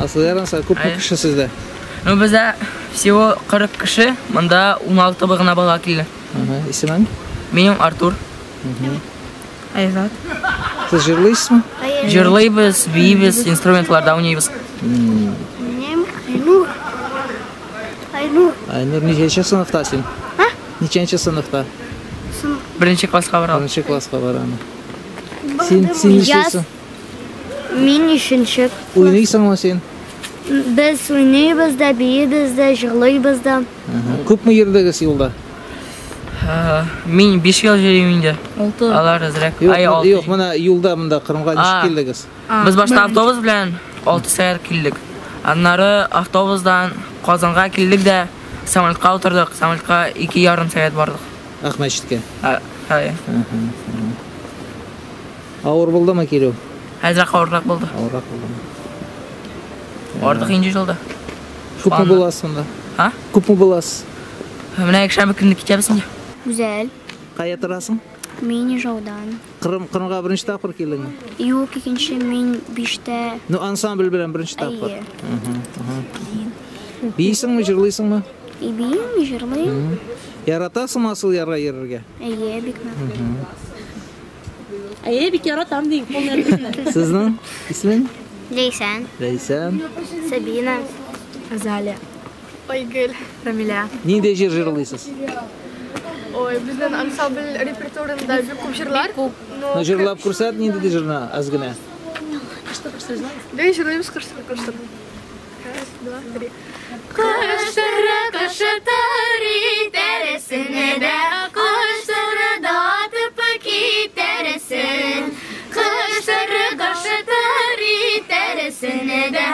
Асылъяр ансамбль. Күпме Әйе. кеше сездә? Ну, бездә всего 40 кеше, монда 16 гына бала килде. Ага, Исемең? Минем Артур. Айзат. Сез җырлыйсызмы? Җырлыйбыз, биибез, инструментларда уйныйбыз. Минем Айнур. Айнур. Айнур, ничәнче сыныфта син? Ничәнче сыныфта? Беренче класска барабыз. Беренче класска барам. Син, син нишлисең? Мин өченче. Уйныйсыңмы син? Без уйныйбыз да, биибез дә, җырлыйбыз да. Ага. Күпме йөрдегез юлда? Мин 5 ел йөрим инде. Алты. Алар әзрәк. Юк, Ай, алты. юк, менә юлда монда Кырымга ничек А. килдегез? Без башта автобус белән 6 сәгать килдек. Аннары автобусдан Казанга килдек дә самолетка утырдык. Самолетка 2,5 сәгать бардык. Акмәчеткә. А, Әйе. Авыр булдымы килү? Әзрәк авыррак булды. Авыррак булдымы? Артык инде юлда. Күпме Аны- буласыз монда? А? Күпме буласыз? Менә якшәмбе көнне китәбез инде. Гүзәл. Кая торасың? Мин Ижаудан. Кырым, Кырымга беренче тапкыр килдеңме? Юк, икенче мин биштә. Ну, ансамбль белән беренче тапкыр. Әйе. Биисеңме, җырлыйсыңмы? Биим, җырлыйм. Яратасыңмы Асылъярга йөрергә? Әйе, бик нык. Әйе, бик яратам дим. Сезнең исемең? Ләйсән. Ләйсән. Сабина. Азалия. Айгөл. Рамиля. Нинди җыр җырлыйсыз? Ой, безнең ансамбль репертуарында бик күп җырлар. Но Ну, җырлап күрсәт, нинди җырны аз гына. Без җырлыйбыз кыштыр кыштыр. Раз, два, три. Кыштыр кыштыр итәрсең дә, кыштырдатып китәрсең. Кыштыр кыштыр итәрсең дә,